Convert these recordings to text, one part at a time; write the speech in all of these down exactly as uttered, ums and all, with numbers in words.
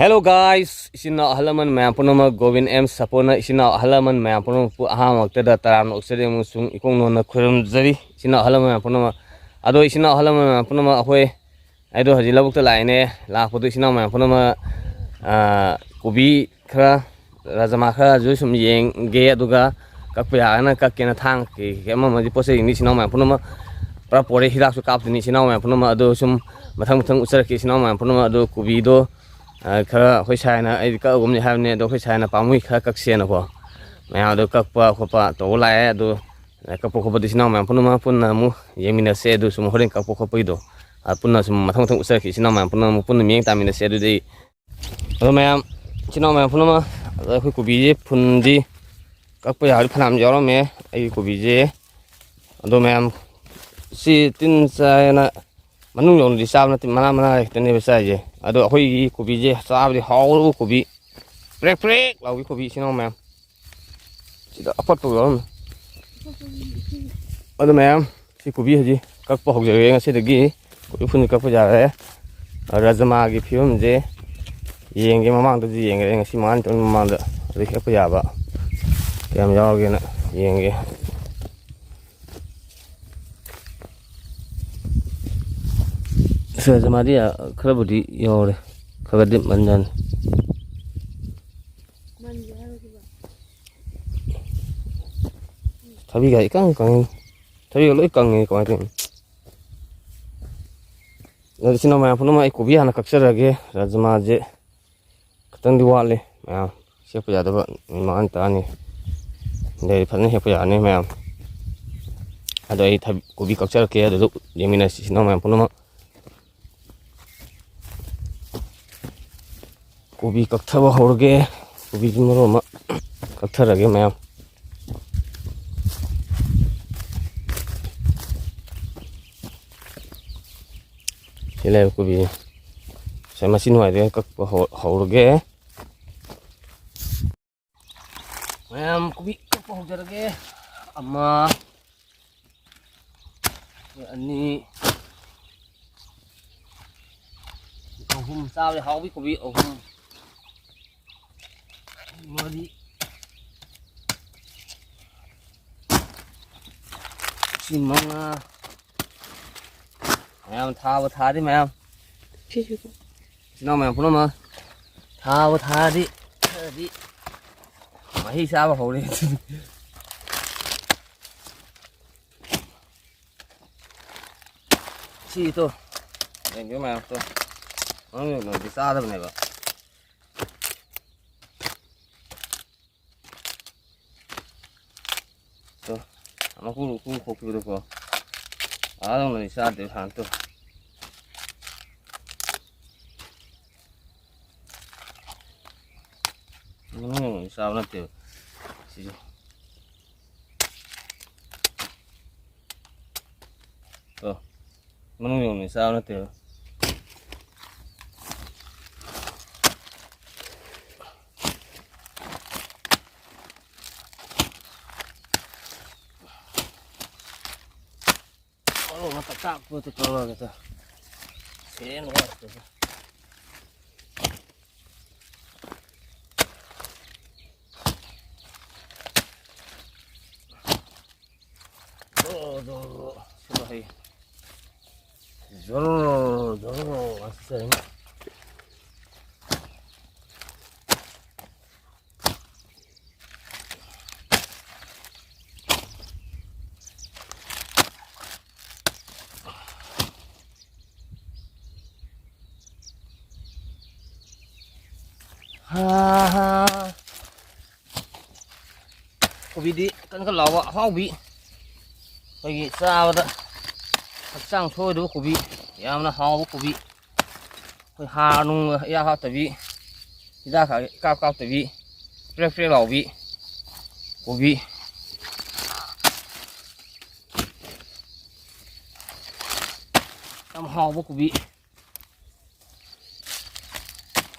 Hello guys, ꯏꯆꯤꯟ ꯏꯅꯥꯎ ꯑꯍꯜ ꯂꯃꯟ ꯃꯌꯥꯝ ꯄꯨꯝꯅꯃꯛ, ꯒꯣꯕꯤꯟ ꯑꯦꯝ ꯁꯄꯣꯔꯠꯅ ꯏꯆꯤꯟ ꯏꯅꯥꯎ ꯑꯍꯜ ꯂꯃꯟ ꯃꯌꯥꯝ ꯄꯨꯝꯅꯃꯛꯄꯨ ꯑꯍꯥꯟꯕꯃꯛꯇꯗ ꯇꯔꯥꯝꯅ ꯑꯣꯛꯆꯔꯤ ꯑꯃꯁꯨꯡ ꯏꯀꯣꯡ ꯅꯣꯟꯅ ꯈꯨꯔꯨꯝꯖꯔꯤ꯫ ꯏꯆꯤꯟ ꯏꯅꯥꯎ ꯑꯍꯜ ꯂꯃꯟ ꯃꯌꯥꯝ ꯄꯨꯝꯅꯃꯛ, ꯑꯗꯣ ꯏꯆꯤꯟ ꯏꯅꯥꯎ ꯑꯍꯜ ꯂꯃꯟ ꯃꯌꯥꯝ ꯄꯨꯝꯅꯃꯛ, ꯑꯩꯈꯣꯏ ꯑꯩꯗꯣ ꯍꯧꯖꯤꯛ ꯂꯧꯕꯨꯛꯇ ꯂꯥꯛꯏꯅꯦ꯫ ꯂꯥꯛꯄꯗꯣ ꯏꯆꯤꯟ ꯏꯅꯥꯎ ꯃꯌꯥꯝ ꯄꯨꯝꯅꯃꯛ, ꯑꯥ, ꯀꯣꯕꯤ ꯈꯔ, ꯔꯥꯖꯃꯥ ꯈꯔꯁꯨ ꯁꯨꯝ ꯌꯦꯡꯒꯦ, ꯑꯗꯨꯒ ꯀꯛꯄ ꯌꯥꯔꯒꯅ ꯀꯛꯀꯦꯅ ꯊꯥꯡ ꯀꯩ ꯀꯩ ꯑꯃ ꯑꯃꯗꯤ ꯄꯣꯠ ꯆꯩꯁꯤꯡꯗꯤ ꯏꯆꯤꯟ ꯏꯅꯥꯎ ꯃꯌꯥꯝ ꯄꯨꯝꯅꯃꯛ ꯄꯨꯔꯥ ꯄꯣꯔꯦ꯫ ꯍꯤꯗꯥꯛꯁꯨ ꯀꯥꯞꯇꯣꯏꯅꯤ ꯏꯆꯤꯟ ꯏꯅꯥꯎ ꯃꯌꯥꯝ ꯄꯨꯝꯅꯃꯛ꯫ ꯑꯗꯣ ꯁꯨꯝ ꯃꯊꯪ ꯃꯊꯪ ꯎꯠꯆꯔꯛꯀꯦ ꯏꯆꯤꯟ ꯏꯅꯥꯎ ꯃꯌꯥꯝ ꯄꯨꯝꯅꯃꯛ꯫ ꯑꯗꯣ ꯀꯣꯕꯤꯗꯣ, ꯑꯥ, ꯈꯔ ꯑꯩꯈꯣꯏ ꯁꯥꯏꯅ, ꯑꯩꯗꯤ ꯀꯛꯑꯒꯨꯝꯅꯤ ꯍꯥꯏꯕꯅꯦ, ꯑꯗꯣ ꯑꯩꯈꯣꯏ ꯁꯥꯏꯅ ꯄꯥꯝꯃꯨꯏ ꯈꯔ ꯀꯛꯁꯦꯅꯀꯣ, ꯃꯌꯥꯝ ꯑꯗꯣ ꯀꯛꯄ ꯈꯣꯠꯄ ꯇꯧꯕ ꯂꯥꯛꯑꯦ꯫ ꯑꯗꯣ ꯀꯛꯄ ꯈꯣꯠꯄꯗꯤ ꯏꯆꯤꯟ ꯏꯅꯥꯎ ꯃꯌꯥꯝ ꯄꯨꯝꯅꯃꯛ ꯄꯨꯟꯅ ꯑꯃꯨꯛ ꯌꯦꯡꯃꯤꯟꯅꯁꯦ꯫ ꯑꯗꯨ ꯁꯨꯝ ꯍꯣꯔꯦꯟ ꯀꯛꯄ ꯈꯣꯠꯄꯒꯤꯗꯣ, ꯑꯥ, ꯄꯨꯟꯅ ꯁꯨꯝ ꯃꯊꯪ ꯃꯊꯪ ꯎꯠꯆꯔꯛꯀꯦ ꯏꯆꯤꯟ ꯏꯅꯥꯎ ꯃꯌꯥꯝ ꯄꯨꯝꯅꯃꯛ ꯄꯨꯟꯅ ꯃꯤꯠꯌꯦꯡ ꯇꯥꯃꯤꯟꯅꯁꯦ꯫ ꯑꯗꯨꯗꯤ ꯑꯗꯣ ꯃꯌꯥꯝ, ꯏꯆꯤꯟ ꯏꯅꯥꯎ ꯃꯌꯥꯝ ꯄꯨꯝꯅꯃꯛ, ꯑꯗꯣ ꯑꯩꯈꯣꯏ ꯀꯣꯕꯤꯁꯦ ꯐꯨꯟꯗꯤ ꯀꯛꯄ ꯌꯥꯕꯗꯤ ꯐꯅꯌꯥꯝ ꯌꯥꯎꯔꯝꯃꯦ ꯑꯩꯒꯤ ꯀꯣꯕꯤꯁꯦ꯫ ꯑꯗꯣ ꯃꯌꯥꯝ, ꯁꯤ ꯇꯤꯟ ꯆꯥꯏꯅ ꯃꯅꯨꯡ ꯌꯧꯅꯗꯤ ꯆꯥꯕ ꯅꯠꯇꯦ, ꯃꯅꯥ ꯃꯅꯥ ꯈꯛꯇꯅꯦꯕ ꯆꯥꯏꯁꯦ꯫ ꯑꯗꯣ ꯑꯩꯈꯣꯏꯒꯤ ꯀꯣꯕꯤꯁꯦ ꯆꯥꯕꯗꯤ ꯍꯥꯎꯔꯕ ꯀꯣꯕꯤ, ꯄ꯭ꯔꯦꯛ ꯄ꯭ꯔꯦꯛ ꯂꯥꯎꯕꯤ ꯀꯣꯕꯤ, ꯏꯆꯤꯟ ꯏꯅꯥꯎ ꯃꯌꯥꯝ꯫ ꯁꯤꯗ ꯑꯄꯠꯄ ꯌꯥꯎꯔꯝꯃꯦ꯫ ꯑꯗꯣ ꯃꯌꯥꯝ, ꯁꯤ ꯀꯣꯕꯤ ꯍꯧꯖꯤꯛ ꯀꯛꯄ ꯍꯧꯖꯔꯒꯦ꯫ ꯉꯁꯤꯗꯒꯤ ꯀꯣꯕꯤ ꯐꯨꯟꯁꯦ ꯀꯛꯄ ꯌꯥꯔꯦ꯫ ꯔꯥꯖꯃꯥꯒꯤ ꯐꯤꯕꯝꯁꯦ ꯌꯦꯡꯒꯦ, ꯃꯃꯥꯡꯗꯁꯨ ꯌꯦꯡꯈ꯭ꯔꯦ, ꯉꯁꯤ ꯃꯉꯥꯅꯤ ꯇꯔꯨꯛꯅꯤ ꯃꯃꯥꯡꯗ꯫ ꯑꯗꯨ ꯍꯦꯛꯄ ꯌꯥꯕ ꯀꯌꯥꯝ ꯌꯥꯎꯔꯒꯦꯅ ꯌꯦꯡꯒꯦ꯫ ꯔꯥꯖꯃꯥꯗꯤ ꯈꯔꯕꯨꯗꯤ ꯌꯥꯎꯔꯦ, ꯈꯔꯗꯤ ꯃꯟꯖꯥꯅꯤ꯫ ꯊꯕꯤꯒ ꯏꯀꯪ ꯀꯪꯉꯤ꯫ ꯊꯕꯤꯒ ꯂꯣꯏ ꯀꯪꯉꯤ, ꯀꯃꯥꯏꯅ ꯇꯧꯔꯤꯅꯣ? ꯑꯗꯨ ꯏꯆꯤꯟ ꯏꯅꯥꯎ ꯃꯌꯥꯝ ꯄꯨꯝꯅꯃꯛ, ꯑꯩ ꯀꯣꯕꯤ ꯍꯥꯟꯅ ꯀꯛꯆꯔꯒꯦ꯫ ꯔꯥꯖꯃꯥꯁꯦ ꯈꯤꯇꯪꯗꯤ ꯋꯥꯠꯂꯤ ꯃꯌꯥꯝ, ꯁꯦꯞꯄ ꯌꯥꯗꯕ ꯅꯨꯃꯤꯠ ꯃꯉꯥꯅꯤ ꯇꯔꯥꯅꯤ ꯂꯩꯔꯗꯤ ꯐꯖꯅ ꯍꯦꯛꯄ ꯌꯥꯔꯅꯤ ꯃꯌꯥꯝ꯫ ꯑꯗꯣ ꯑꯩ ꯊꯕꯤ, ꯀꯣꯕꯤ ꯀꯛꯆꯔꯛꯀꯦ, ꯑꯗꯨꯗ ꯌꯦꯡꯃꯤꯟꯅꯁꯤ ꯏꯆꯤꯟ ꯏꯅꯥꯎ ꯃꯌꯥꯝ ꯄꯨꯝꯅꯃꯛ꯫ ꯀꯣꯕꯤ ꯀꯛꯊꯕ ꯍꯧꯔꯒꯦ꯫ ꯀꯣꯕꯤꯁꯤ ꯃꯔꯨ ꯑꯃ ꯀꯛꯊꯔꯒꯦ ꯃꯌꯥꯝ꯫ ꯁꯤ ꯂꯩꯔꯦ ꯀꯣꯕꯤ꯫ ꯉꯁꯥꯏ ꯃꯆꯤꯟ ꯅꯥꯏꯗꯒꯤ ꯀꯛꯄ ꯍꯧ-, ꯍꯧꯔꯒꯦ꯫ ꯃꯌꯥꯝ ꯀꯣꯕꯤ ꯀꯛꯄ ꯍꯧꯖꯔꯒꯦ꯫ ꯑꯃ, ꯑꯅꯤ, ꯑꯍꯨꯝ꯫ ꯆꯥꯕꯗ ꯍꯥꯎꯕꯤ ꯀꯣꯕꯤ ꯑꯍꯨꯝ꯫ ꯃꯔꯤ, ꯁꯤ ꯃꯉꯥ꯫ ꯃꯌꯥꯝ ꯊꯥꯕ ꯊꯥꯔꯤ ꯃꯌꯥꯝ꯫ ꯁꯤꯁꯨ꯫ ꯏꯆꯤꯟ ꯏꯅꯥꯎ ꯃꯌꯥꯝ ꯄꯨꯝꯅꯃꯛ ꯊꯥꯕ ꯊꯥꯔꯤ꯫ ꯈꯔꯗꯤ ꯃꯍꯩ ꯆꯥꯕ ꯍꯧꯔꯦ꯫ ꯁꯤ ꯇꯣ꯫ ꯌꯦꯡꯕꯤꯌꯨ ꯃꯌꯥꯝ ꯇꯣ꯫ ꯃꯅꯨꯡ ꯌꯧꯅꯗꯤ ꯆꯥꯗꯕꯅꯦꯕ꯫ ꯇꯣ꯫ ꯃꯀꯨ ꯃꯀꯨ ꯈꯣꯛꯈꯤꯕꯗꯣꯀꯣ꯫ ꯑꯥ ꯌꯧꯅꯗꯤ ꯆꯥꯗꯦꯕ ꯍꯥꯟꯅ ꯇꯣ꯫ ꯃꯅꯨꯡ ꯌꯧꯅꯗꯤ ꯆꯥꯕ ꯅꯠꯇꯦꯕ꯫ ꯁꯤꯁꯨ꯫ ꯇꯣ꯫ ꯃꯅꯨꯡ ꯌꯧꯅꯗꯤ ꯆꯥꯕ ꯅꯠꯇꯦꯕ꯫ ꯃꯔꯨ ꯑꯃ ꯇꯛ ꯇꯥꯛ ꯄꯣꯠꯇ ꯇꯧꯔꯒ ꯇꯧ꯫ ꯁꯦꯟ ꯋꯥꯠꯇꯕ꯫ ꯖꯣꯔꯣ, ꯖꯣꯔꯣ, ꯖꯣꯔꯣ꯫ ꯁꯤꯃ ꯍꯩ꯫ ꯖꯣꯔꯣ, ꯖꯣꯔꯣ ꯉꯥꯛꯇ ꯆꯠꯂꯅꯤ꯫ ꯍꯥ, ꯍꯥ꯫ ꯀꯣꯕꯤꯗꯤ ꯀꯟ ꯀꯟ ꯂꯥꯎꯕ ꯑꯍꯥꯎꯕꯤ, ꯑꯩꯈꯣꯏꯒꯤ ꯆꯥꯕꯗ ꯍꯛꯆꯥꯡ ꯁꯣꯛꯑꯣꯏꯗꯕ ꯀꯣꯕꯤ, ꯌꯥꯝꯅ ꯍꯥꯎꯕ ꯀꯣꯕꯤ꯫ ꯑꯩꯈꯣꯏ ꯍꯥꯔ ꯅꯨꯡ ꯏꯌꯥ ꯍꯥꯞꯇꯕꯤ, ꯍꯤꯗꯥꯛ ꯏꯀꯥꯞ ꯀꯥꯞꯇꯕꯤ, ꯄ꯭ꯔꯦꯛ ꯄ꯭ꯔꯦꯛ ꯂꯥꯎꯕꯤ ꯀꯣꯕꯤ꯫ ꯌꯥꯝ ꯍꯥꯎꯕ ꯀꯣꯕꯤ꯫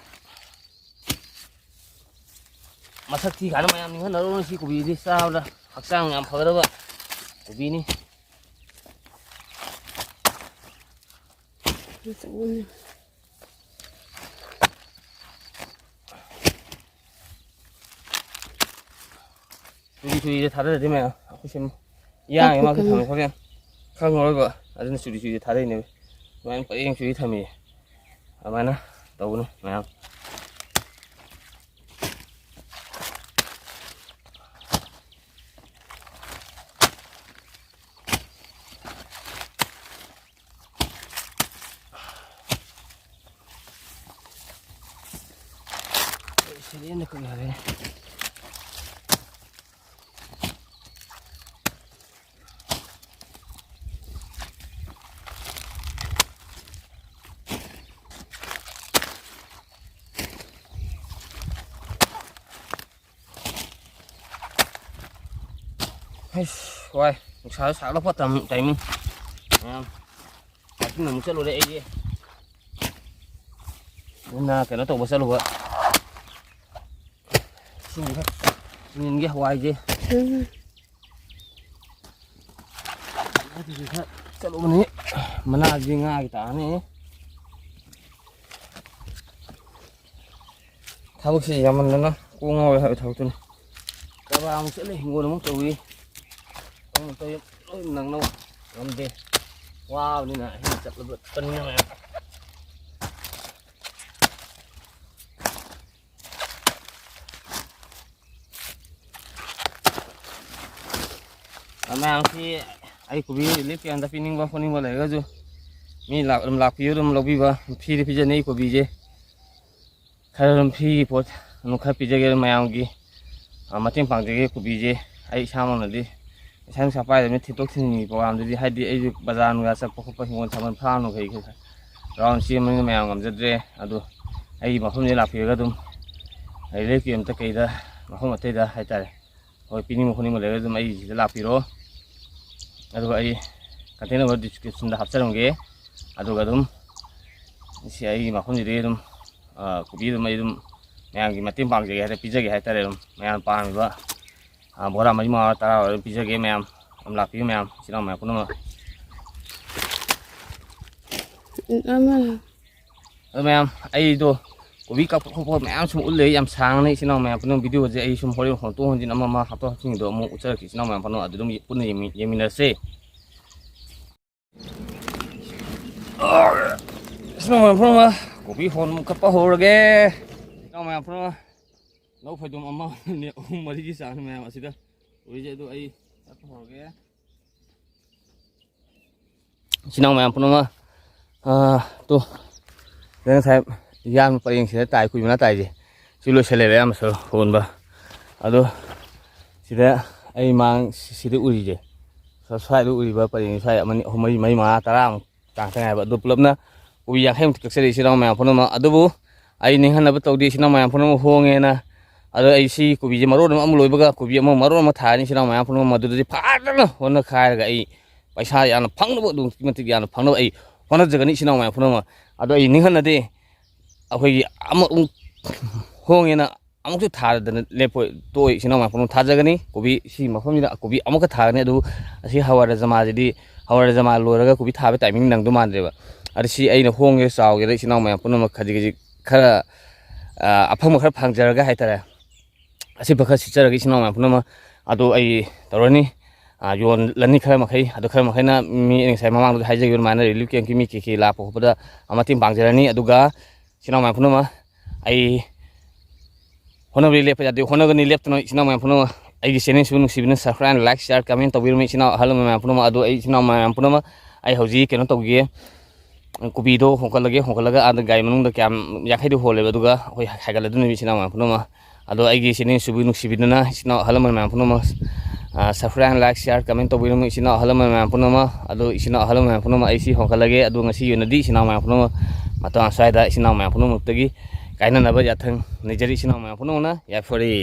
ꯃꯁꯛ ꯊꯤ ꯀꯥꯏꯅ ꯃꯌꯥꯝ ꯅꯤꯡꯍꯟꯅꯔꯨꯔꯅꯨ꯫ ꯁꯤ ꯀꯣꯕꯤꯗꯤ ꯆꯥꯕꯗ ꯍꯛꯆꯥꯡ ꯌꯥꯝ ꯐꯒꯗꯕ ꯀꯣꯕꯤꯅꯤ꯫ ꯑꯆꯧꯕꯅꯤ꯫ ꯆꯨꯔꯤ ꯆꯨꯔꯤꯁꯦ ꯊꯥꯗꯔꯗꯤ ꯃꯌꯥꯝ ꯑꯩꯈꯣꯏ ꯁꯨꯝ ꯌꯥꯡꯉꯦ ꯃꯥ ꯀꯥꯞꯄꯛꯀꯅꯤ꯫ ꯊꯝꯃꯦ ꯈꯣꯠꯂꯦ ꯈꯪꯉꯔꯣꯏꯕ꯫ ꯑꯗꯨꯅ ꯆꯨꯔꯤ ꯆꯨꯔꯤ ꯊꯥꯗꯩꯅꯦꯕ꯫ ꯑꯗꯨꯃꯥꯏꯅ ꯄꯔꯦꯡ ꯆꯨꯔꯤ ꯊꯝꯃꯤꯌꯦ꯫ ꯑꯗꯨꯃꯥꯏꯅ ꯇꯧꯒꯅꯨ ꯃꯌꯥꯝ꯫ ꯁꯤꯗꯤ ꯑꯩꯅ ꯀꯛ ꯌꯥꯔꯦꯅꯦ꯫ ꯍꯩꯁ, ꯋꯥꯏ꯫ ꯅꯨꯡꯁꯥꯁꯨ ꯁꯥꯒꯠꯂꯛꯄ ꯇꯝ-, timing꯫ ꯃꯌꯥꯝ꯫ Hiking ꯑꯃꯨꯛ ꯆꯠꯂꯨꯔꯦ ꯑꯩꯁꯦ꯫ ꯑꯗꯨꯅ ꯀꯩꯅꯣ ꯇꯧꯕ ꯆꯠꯂꯨꯕ꯫ ꯏꯁꯤꯡ ꯈꯔ ꯆꯤꯡꯁꯤꯟꯒꯦ ꯍꯋꯥꯏꯁꯦ꯫ ꯎꯝ꯫ ꯑꯗꯨꯒꯤ ꯈꯔ ꯆꯠꯂꯨꯕꯅꯤ꯫ ꯃꯅꯥꯁꯤꯗꯤ ꯉꯥꯒꯤ ꯇꯥꯔꯅꯤ꯫ ꯊꯕꯛꯁꯤ ꯌꯥꯝꯃꯟꯗꯅ ꯀꯣꯛ ꯉꯥꯎꯔꯦ ꯍꯥꯏꯕ ꯊꯕꯛꯇꯨꯅꯤ꯫ ꯀꯔꯕꯥꯔ ꯑꯃꯨꯛ ꯆꯠꯂꯤ, ꯍꯤꯡꯒꯣꯜ ꯑꯃꯨꯛ ꯇꯧꯏ꯫ ꯑꯃꯨꯛ ꯇꯧꯏ, ꯂꯣꯏ ꯅꯪꯅꯕ ꯉꯝꯗꯦ꯫ ꯋꯥꯕꯅꯤꯅ ꯑꯍꯤꯡ ꯆꯠꯂꯕ ꯆꯠꯄꯅꯤꯅ ꯃꯌꯥꯝ꯫ ꯃꯌꯥꯝꯁꯤ ꯑꯩ ꯀꯣꯕꯤ relief camp ꯇ ꯄꯤꯅꯤꯡꯕ ꯈꯣꯠꯅꯤꯡꯕ ꯂꯩꯔꯒꯁꯨ ꯃꯤ ꯂꯥꯛ-, ꯑꯗꯨꯝ ꯂꯥꯛꯄꯤꯌꯨ, ꯑꯗꯨꯝ ꯂꯧꯕꯤꯕ, free ꯗ ꯄꯤꯖꯅꯤ ꯑꯩ ꯀꯣꯕꯤꯁꯦ꯫ ꯈꯔ ꯑꯗꯨꯝ free ꯒꯤ ꯄꯣꯠ ꯑꯗꯨꯝ ꯈꯔ ꯄꯤꯖꯒꯦ ꯑꯗꯨꯝ ꯃꯌꯥꯝꯒꯤ, ꯑ, ꯃꯇꯦꯡ ꯄꯥꯡꯖꯒꯦ꯫ ꯀꯣꯕꯤꯁꯦ ꯑꯩ ꯏꯁꯥꯃꯛꯅꯗꯤ ꯄꯩꯁꯥ ꯅꯨꯡꯁꯥ ꯄꯥꯏꯗꯕꯅꯤꯅ ꯊꯤꯟꯗꯣꯛ ꯊꯤꯟꯖꯤꯟꯒꯤ program ꯗꯨꯗꯤ, ꯍꯥꯏꯗꯤ ꯑꯩꯁꯨ ꯕꯖꯥꯔ ꯅꯨꯡꯖꯥꯔ ꯆꯠꯄ ꯈꯣꯠꯄ, ꯍꯤꯡꯒꯣꯜ ꯁꯝꯕꯜ farm ꯅꯨꯡ ꯀꯩ ꯀꯩ round ꯆꯦꯟꯕꯅꯤꯅ ꯃꯌꯥꯝ ꯉꯝꯖꯗ꯭ꯔꯦ꯫ ꯑꯗꯨ ꯑꯩꯒꯤ ꯃꯐꯝꯁꯤꯗ ꯂꯥꯛꯄꯤꯔꯒ ꯑꯗꯨꯝ relief camp ꯇ ꯀꯩꯗ ꯃꯐꯝ ꯑꯇꯩꯗ ꯍꯥꯏꯇꯥꯔꯦ, ꯍꯣꯏ, ꯄꯤꯅꯤꯡꯕ ꯈꯣꯠꯅꯤꯡꯕ ꯂꯩꯔꯒ ꯑꯗꯨꯝ ꯑꯩꯒꯤꯁꯤꯗ ꯂꯥꯛꯄꯤꯔꯣ꯫ ꯑꯗꯨꯒ ꯑꯩ contact number description ꯗ ꯍꯥꯞꯆꯔꯝꯒꯦ꯫ ꯑꯗꯨꯒ ꯑꯗꯨꯝ ꯁꯤ ꯑꯩꯒꯤ ꯃꯐꯝꯁꯤꯗꯒꯤ ꯑꯗꯨꯝ, ꯑ, ꯀꯣꯕꯤ ꯑꯗꯨꯝ ꯑꯩ ꯑꯗꯨꯝ ꯃꯌꯥꯝꯒꯤ ꯃꯇꯦꯡ ꯄꯥꯡꯖꯒꯦ ꯍꯥꯏꯇꯥꯔꯦ, ꯄꯤꯖꯒꯦ ꯍꯥꯏꯇꯥꯔꯦ꯫ ꯑꯗꯨꯝ ꯃꯌꯥꯝ ꯄꯥꯝꯃꯤꯕ, ꯑ, ꯕꯣꯔꯥ ꯃꯔꯤ ꯃꯉꯥ ꯇꯔꯥ ꯑꯣꯏꯔꯁꯨ ꯄꯤꯖꯒꯦ ꯃꯌꯥꯝ꯫ ꯑꯗꯨꯝ ꯂꯥꯛꯄꯤꯌꯨ ꯃꯌꯥꯝ, ꯏꯆꯤꯜ ꯏꯅꯥꯎ ꯃꯌꯥꯝ ꯄꯨꯝꯅꯃꯛ꯫ ꯑꯃ꯫ ꯑꯗꯣ ꯃꯌꯥꯝ, ꯑꯩꯗꯣ ꯀꯣꯕꯤ ꯀꯛꯄ ꯈꯣꯠꯄ ꯃꯌꯥꯝ ꯁꯨꯝ ꯎꯠꯂꯦ, ꯌꯥꯝ ꯁꯥꯡꯅ ꯏꯆꯤꯟ ꯏꯅꯥꯎ ꯃꯌꯥꯝ ꯄꯨꯝꯅꯃꯛ꯫ ꯚꯤꯗꯤꯑꯣꯁꯦ ꯑꯩ ꯁꯨꯝ ꯍꯣꯔꯦꯟ ꯍꯣꯟꯇꯣꯛ ꯍꯣꯟꯖꯤꯟ ꯑꯃ ꯑꯃ ꯍꯥꯞꯇꯣꯛ ꯍꯥꯞꯆꯤꯟꯒꯤꯗꯣ ꯑꯃꯨꯛ ꯎꯠꯆꯔꯛꯀꯦ ꯏꯆꯤꯟ ꯏꯅꯥꯎ ꯃꯌꯥꯝ ꯄꯨꯝꯅꯃꯛ, ꯑꯗꯨ ꯑꯗꯨꯝ ꯄꯨꯟꯅ ꯌꯦꯡꯃꯤ-, ꯌꯦꯡꯃꯤꯟꯅꯔꯁꯦ꯫ ꯏꯆꯤꯟ ꯏꯅꯥꯎ ꯃꯌꯥꯝ ꯄꯨꯝꯅꯃꯛ, ꯀꯣꯕꯤ ꯍꯣꯟ ꯀꯛꯄ ꯍꯧꯔꯒꯦ꯫ ꯏꯆꯤꯟ ꯏꯅꯥꯎ ꯃꯌꯥꯝ ꯄꯨꯝꯅꯃꯛ, ꯂꯧ ꯐꯩꯗꯣꯝ ꯑꯃ, ꯑꯅꯤ, ꯑꯍꯨꯝ, ꯃꯔꯤꯒꯤ ꯆꯥꯡ ꯃꯌꯥꯝ ꯑꯁꯤꯗ ꯎꯔꯤꯁꯦ, ꯑꯗꯨ ꯑꯩ ꯆꯠꯄ ꯍꯧꯔꯒꯦ꯫ ꯏꯆꯤꯟ ꯏꯅꯥꯎ ꯃꯌꯥꯝ ꯄꯨꯝꯅꯃꯛ, ꯑꯥ, ꯇꯨ, ꯉꯁꯥꯏ ꯌꯥꯝ ꯄꯔꯦꯡꯁꯤꯗ ꯇꯥꯏ, ꯀꯨꯏ ꯃꯅꯥ ꯇꯥꯏꯁꯦ꯫ ꯁꯤ ꯂꯣꯏꯁꯜꯂꯦꯕ ꯑꯌꯥꯝꯕꯁꯨ ꯍꯣꯟꯕ꯫ ꯑꯗꯣ ꯁꯤꯗ ꯑꯩ ꯃꯥꯡ ꯁꯤ-, ꯁꯤꯗ ꯎꯔꯤꯁꯦ, ꯁ꯭ꯋꯥꯏꯗ ꯎꯔꯤꯕ ꯄꯔꯦꯡ ꯁ꯭ꯋꯥꯏ ꯑꯃꯅꯤ, ꯑꯍꯨꯝ, ꯃꯔꯤ, ꯃꯔꯤ, ꯃꯉꯥ, ꯇꯔꯥꯃꯨꯛ ꯆꯥꯡ ꯈꯛ ꯉꯥꯏꯕ꯫ ꯑꯗꯨ ꯄꯨꯂꯞꯅ ꯀꯣꯕꯤ ꯌꯥꯡꯈꯩꯃꯨꯛꯇꯤ ꯀꯛꯆꯔꯤ ꯏꯆꯤꯟ ꯏꯅꯥꯎ ꯃꯌꯥꯝ ꯄꯨꯝꯅꯃꯛ꯫ ꯑꯗꯨꯕꯨ ꯑꯩ ꯅꯤꯡꯍꯟꯅꯕ ꯇꯧꯗꯦ ꯏꯆꯤꯟ ꯏꯅꯥꯎ ꯃꯌꯥꯝ ꯄꯨꯝꯅꯃꯛ ꯍꯣꯡꯉꯦꯅ꯫ ꯑꯗꯣ ꯑꯩ ꯁꯤ ꯀꯣꯕꯤꯁꯦ ꯃꯔꯣꯟ ꯑꯃ, ꯑꯃ ꯂꯣꯏꯕꯒ ꯀꯣꯕꯤ ꯑꯃ ꯃꯔꯣꯟ ꯑꯃ ꯊꯥꯔꯅꯤ ꯏꯆꯤꯟ ꯏꯅꯥꯎ ꯃꯌꯥꯝ ꯄꯨꯝꯅꯃꯛ꯫ ꯃꯗꯨꯗꯗꯤ ꯐꯖꯅ ꯍꯣꯠꯅꯈꯥꯏꯔꯒ ꯑꯩ ꯄꯩꯁꯥ ꯌꯥꯝꯅ ꯐꯪꯅꯕ, ꯑꯗꯨꯛꯀꯤ ꯃꯇꯤꯛ ꯌꯥꯝꯅ ꯐꯪꯅꯕ ꯑꯩ ꯍꯣꯠꯅꯖꯒꯅꯤ ꯏꯆꯤꯟ ꯏꯅꯥꯎ ꯃꯌꯥꯝ ꯄꯨꯝꯅꯃꯛ꯫ ꯑꯗꯣ ꯑꯩ ꯅꯤꯡꯍꯟꯅꯗꯦ꯫ ꯑꯩꯈꯣꯏꯒꯤ ꯑꯃ ꯑꯃꯨꯛ ꯍꯣꯡꯉꯦꯅ ꯑꯃꯨꯛꯁꯨ ꯊꯥꯗꯅ ꯂꯦꯞꯄꯣꯏ, ꯇꯣꯛꯑꯣꯏ ꯏꯆꯤꯟ ꯏꯅꯥꯎ ꯃꯌꯥꯝ ꯄꯨꯝꯅꯃꯛ꯫ ꯊꯥꯖꯒꯅꯤ꯫ ꯀꯣꯕꯤ ꯁꯤ ꯃꯐꯝꯁꯤꯗ ꯀꯣꯕꯤ ꯑꯃꯨꯛꯀ ꯊꯥꯒꯅꯤ꯫ ꯑꯗꯨꯕꯨ ꯑꯁꯤ ꯍꯋꯥꯏ ꯔꯖꯃꯥꯁꯤꯗꯤ, ꯍꯋꯥꯏ ꯔꯖꯃꯥ ꯂꯣꯏꯔꯒ ꯀꯣꯕꯤ ꯊꯥꯕ ꯇꯥꯏꯃꯤꯡ ꯅꯪꯗꯧ ꯃꯥꯟꯗ꯭ꯔꯦꯕ꯫ ꯑꯗꯨ ꯁꯤ ꯑꯩꯅ ꯍꯣꯡꯒꯦ ꯆꯥꯎꯒꯦꯗ ꯏꯆꯤꯟ ꯏꯅꯥꯎ ꯃꯌꯥꯝ ꯄꯨꯝꯅꯃꯛ ꯈꯖꯤꯛ ꯈꯖꯤꯛ ꯈꯔ, ꯑ, ꯑꯐꯪꯕ ꯈꯔ ꯐꯪꯖꯔꯒ ꯍꯥꯏꯇꯥꯔꯦ, ꯑꯁꯤꯕ ꯈꯔ ꯁꯤꯠꯆꯔꯒ ꯏꯆꯤꯟ ꯏꯅꯥꯎ ꯃꯌꯥꯝ ꯄꯨꯝꯅꯃꯛ꯫ ꯑꯗꯨ ꯑꯩ ꯇꯧꯔꯅꯤ꯫ ꯑ, ꯌꯣꯜꯂꯅꯤ ꯈꯔ ꯃꯈꯩ꯫ ꯑꯗꯨ ꯈꯔ ꯃꯈꯩꯅ ꯃꯤ, ꯑꯩꯅ ꯉꯁꯥꯏ ꯃꯃꯥꯡꯗꯁꯨ ꯍꯥꯏꯖꯈꯤꯕ ꯑꯗꯨꯃꯥꯏꯅ relief camp ꯀꯤ ꯃꯤ ꯀꯩ ꯀꯩ ꯂꯥꯛꯄ ꯈꯣꯠꯄꯗ ꯃꯇꯦꯡ ꯄꯥꯡꯖꯔꯅꯤ꯫ ꯑꯗꯨꯒ ꯏꯆꯤꯟ ꯏꯅꯥꯎ ꯃꯌꯥꯝ ꯄꯨꯝꯅꯃꯛ, ꯑꯩ ꯍꯣꯠꯅꯕꯗꯤ ꯂꯦꯞꯄ ꯌꯥꯗꯦ, ꯍꯣꯠꯅꯒꯅꯤ ꯂꯦꯞꯇꯅ꯫ ꯏꯆꯤꯟ ꯏꯅꯥꯎ ꯃꯌꯥꯝ ꯄꯨꯝꯅꯃꯛ, ꯑꯩꯒꯤ channel ꯁꯤꯕꯨ ꯅꯨꯡꯁꯤꯕꯤꯅ subscribe, like, share, comment ꯇꯧꯕꯤꯔꯝꯃꯤ ꯏꯆꯤꯟ ꯏꯅꯥꯎ ꯑꯍꯜ ꯂꯃꯟ ꯃꯌꯥꯝ ꯄꯨꯝꯅꯃꯛ꯫ ꯑꯗꯣ ꯑꯩ ꯏꯆꯤꯟ ꯏꯅꯥꯎ ꯃꯌꯥꯝ ꯄꯨꯝꯅꯃꯛ, ꯑꯩ ꯍꯧꯖꯤꯛ ꯀꯩꯅꯣ ꯇꯧꯈꯤꯒꯦ, ꯀꯣꯕꯤꯗꯣ ꯍꯣꯡꯀꯠꯂꯒꯦ, ꯍꯣꯡꯀꯠꯂꯒ ꯑꯥꯗ ꯒꯥꯔꯤ ꯃꯅꯨꯡꯗ ꯀꯌꯥꯝ, ꯌꯥꯡꯈꯩꯗꯤ ꯍꯣꯜꯂꯦꯕ, ꯑꯗꯨꯒ ꯑꯩꯈꯣꯏ ꯍꯥꯏꯒꯠꯂꯗꯣꯏꯅꯦꯕ ꯏꯆꯤꯟ ꯏꯅꯥꯎ ꯃꯌꯥꯝ ꯄꯨꯝꯅꯃꯛ꯫ ꯑꯗꯣ ꯑꯩꯒꯤ channel ꯁꯤꯕꯨ ꯅꯨꯡꯁꯤꯕꯤꯗꯨꯅ ꯏꯆꯤꯟ ꯏꯅꯥꯎ ꯑꯍꯜ ꯂꯃꯟ ꯃꯌꯥꯝ ꯄꯨꯝꯅꯃꯛ, ꯑ, subscribe, like, share, comment ꯇꯧꯕꯤꯔꯝꯃꯨ ꯏꯆꯤꯟ ꯏꯅꯥꯎ ꯑꯍꯜ ꯂꯃꯟ ꯃꯌꯥꯝ ꯄꯨꯝꯅꯃꯛ꯫ ꯑꯗꯣ ꯏꯆꯤꯟ ꯏꯅꯥꯎ ꯑꯍꯜ ꯂꯃꯟ ꯃꯌꯥꯝ ꯄꯨꯝꯅꯃꯛ, ꯑꯩ ꯁꯤ ꯍꯣꯡꯀꯠꯂꯒꯦ꯫ ꯑꯗꯣ ꯉꯁꯤꯒꯤ ꯑꯣꯏꯅꯗꯤ ꯏꯆꯤꯟ ꯏꯅꯥꯎ ꯃꯌꯥꯝ ꯄꯨꯝꯅꯃꯛ ꯃꯇꯥꯡ ꯑꯁ꯭ꯋꯥꯏꯗ ꯏꯆꯤꯟ ꯏꯅꯥꯎ ꯃꯌꯥꯝ ꯄꯨꯝꯅꯃꯛꯇꯒꯤ ꯀꯥꯏꯅꯅꯕ ꯌꯥꯊꯪ ꯅꯤꯖꯔꯤ ꯏꯆꯤꯟ ꯏꯅꯥꯎ ꯃꯌꯥꯝ ꯄꯨꯝꯅꯃꯛꯅ꯫ ꯌꯥꯏꯐꯔꯦ꯫